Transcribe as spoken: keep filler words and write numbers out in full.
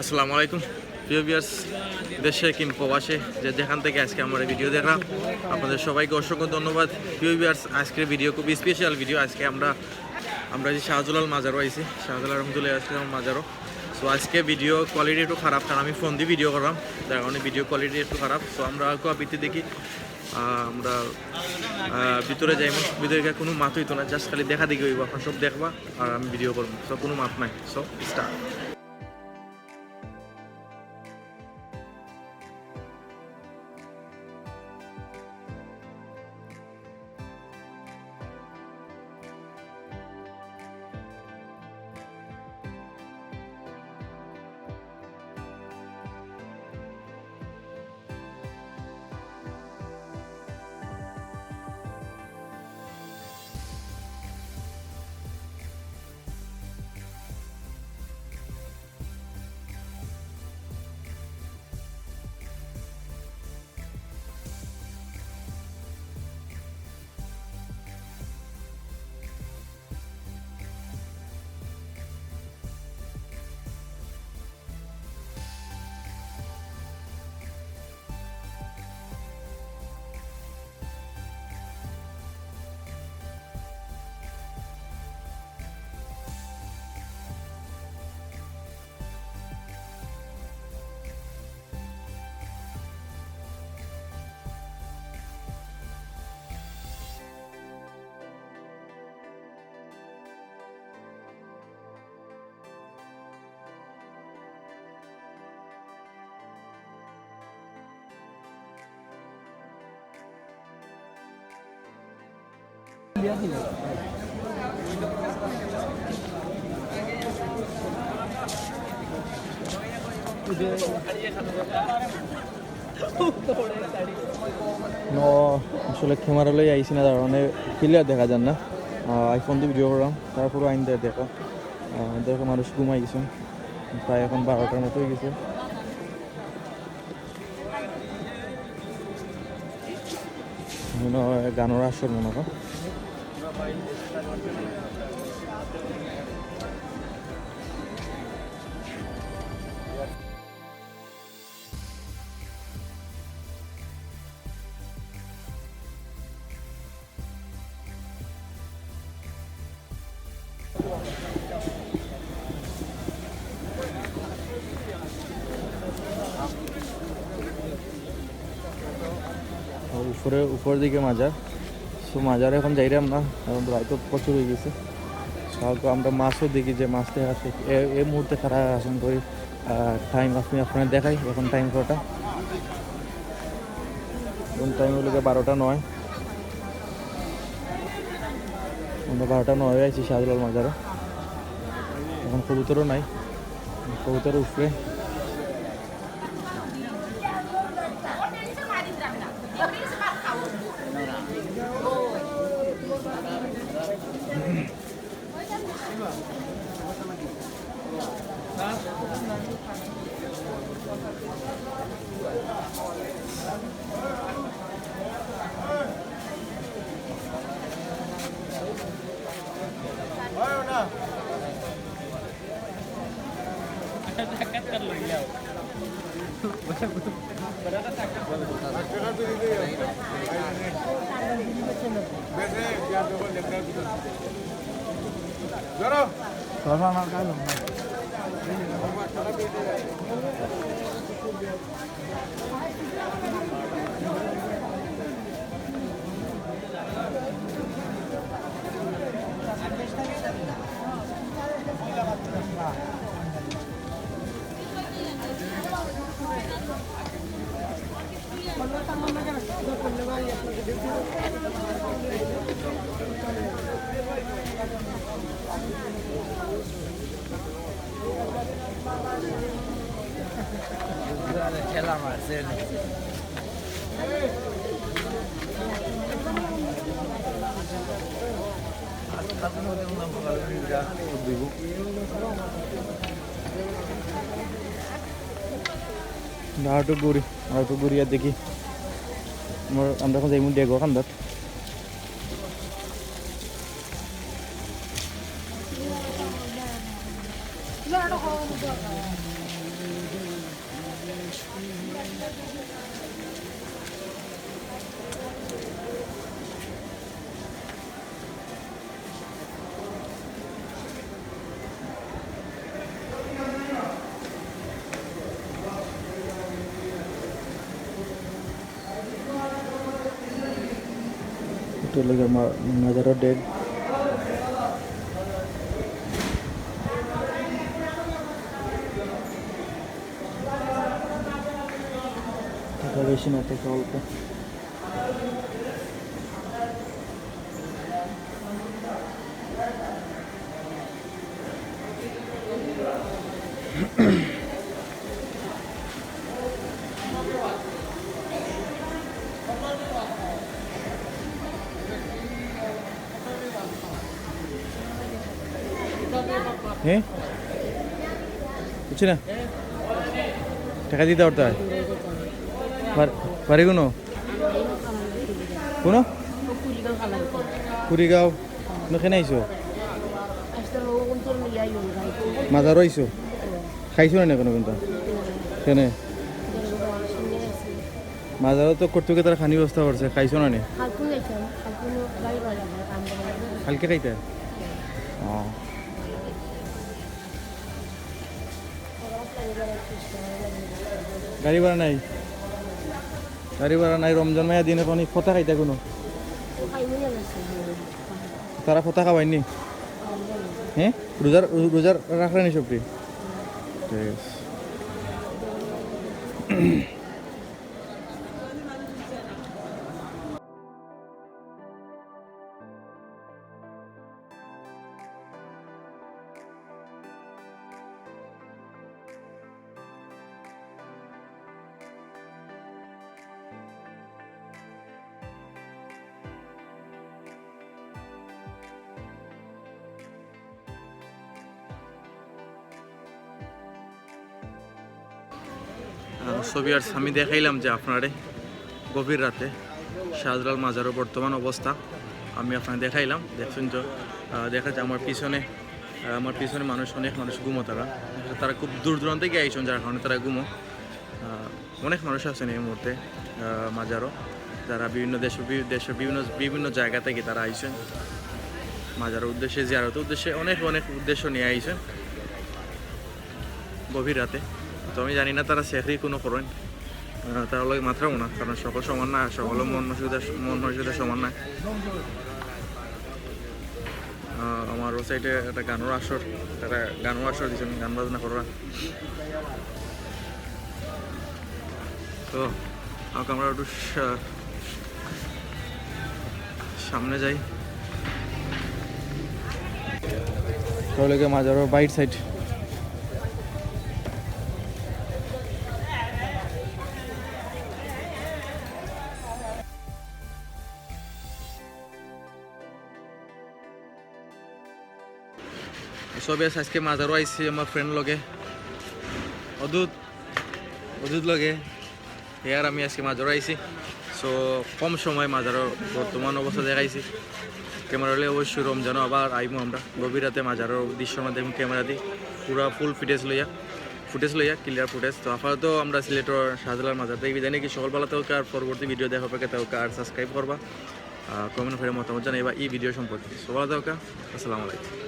আসসালামু আলাইকুম প্রিয় ভিউয়ার্স, দেশে কিংবা প্রবাসে যে যেখান থেকে আজকে আমার এই ভিডিও দেখলাম, আপনাদের সবাইকে অসংখ্য ধন্যবাদ। প্রিয় ভিউয়ার্স, আজকের ভিডিও খুব স্পেশাল ভিডিও। আজকে আমরা আমরা যে শাহজালাল মাজারও আইছি, শাহজালাল রহমতুল্লাহ আসলাম মাজারও। তো আজকে ভিডিও কোয়ালিটি একটু খারাপ, কারণ আমি ফোন দিয়ে ভিডিও করলাম, যার কারণে ভিডিও কোয়ালিটি একটু খারাপ। তো আমরা আগে আপিতে দেখি, আহ, আমরা আহ, ভিতরে যাইমু। ভিতরে গিয়া কোনো মাত হইতো না, জাস্ট খালি দেখা দেখি হইব। আপনারা সব দেখবা আর আমি ভিডিও করবো, সো কোনো মাত নাই। So start. নো, আসলে ক্যামেরা লই আইছি না, তার মানে ক্লিয়ার দেখা যার না। আইফোন দিয়ে ভিডিও করলাম, তারপরে আইন দেয় দেখা। আহ, দেখো, মানুষ ঘুমাই গেছে, প্রায় এখন বারোটার মতো হয়ে গেছে। মনে হয় গানোর আসর মনে হয়। উপরে, উপরের দিকে মাজার। সো মাজারে এখন যাইরাম না, কারণ রাইত প্রচুর হয়ে গেছে। সো আমরা মাছও দেখি যে মাছ দেখা শেষ। এ-, এই মুহূর্তে খারাপ আসন করি। আহ, টাইম আপনি, আপনারা দেখাই, এখন টাইম কটা? এখন টাইম হলো গিয়ে বারোটা নয়। আমরা বারোটা নয় আইছি শাহজালাল মাজারে। এখন কবুতরও নাই, কবুতর উঠবে। ঠেলা মারছে। আরটু ঘুরি, আরটু ঘুরিয়া দেখি। আমরা, আমরা এখন যাইমু ডেগো কান্দাত। এটা লাগে মা-, মাজারর ডেট। এটা বেশি না, এটা অল্প। হ্যাঁ? বুঝছি না। টাকা দিতে পারতে হয়। বাড়ি কোনো? কোনো? কুড়িগাঁও। তুমি কেনে আইছো? মাজারো আইছো? খাইছো না নি কোনো কিন্তু? কেনে? মাজারো তো কর্তৃপক্ষে তারা খানি ব্যবস্থা করছে, খাইছো না নি? কালকে খাইতে? ও। গাড়ি ভাড়া নাই। গাড়ি ভাড়া নাই, রমজান মাইয়া দিনে পানি ফতা খাইতা কোনো? তারা ফতা খাবাইনি? হ্যাঁ? রোজার, রোজার রাখরা নি সবটি? ঠিক আছে। আহ, so viewers, আমি দেখাইলাম যে আপনারে গভীর রাতে শাহজালাল মাজারর বর্তমান অবস্থা আমি আপনারে দেখাইলাম। দেখছেন তো, আহ, দেখা যায় আমার পিছনে, আহ, আমার পিছনে মানুষ, অনেক মানুষ ঘুমো তারা। তারা খুব দূর দূরান্ত গিয়া আইছইন, যার কারণে তারা ঘুমো। আহ, অনেক মানুষ আছেন এই মুহূর্তে, আহ, মাজারো, যারা বিভিন্ন দেশ, বি-, দেশের বিভিন্ন, বিভিন্ন জায়গা থেকে তারা আইছেন মাজারর উদ্দেশ্যে, জিয়ারতের উদ্দেশ্যে, অনেক, অনেক উদ্দেশ্য নিয়ে আইছেন গভীর রাতে। তো আমি জানি না তারা সেহরি কোনো করেন, আহ, তারা লগে মাতরাম না, কারণ সকল সমান না, সকল মন মানসিকতা, মন মানসিকতা সমান না। আহ, আমার ও সাইডে একটা গানর আসর, তারা গানর আসর দিছেন, গান বাজনা করা। তো, আউক আমরা একটু সা-, সামনে যাই। তাহলে কি মাজারর বাইর সাইড। So viewers, আজকে মাজারো আইছি আমার friend লগে, অদূত, অদূত লগে, হে আর আমি আজকে মাজারো আইছি। So কম সময় মাজারর বর্তমান অবস্থা দেখাইছি। Camera লইয়া অবশ্যই রমজানো আবার আইমু আমরা, গভীর রাতে মাজারর দৃশ্য আমরা দেখমু camera দি, পুরা full footage লইয়া, footage লইয়া, clear footage। তো আপাতত আমরা সিলেটর শাহজালাল মাজার থাকি বিদায় নিয়া সকালবেলা থাকি আর পরবর্তী video দেখার অপেক্ষায় থাকি আর subscribe করবা। আহ, comment করে মতামত জানাইবা এই video সম্পর্কে। So ভালা থাকো, আসসালামু আলাইকুম।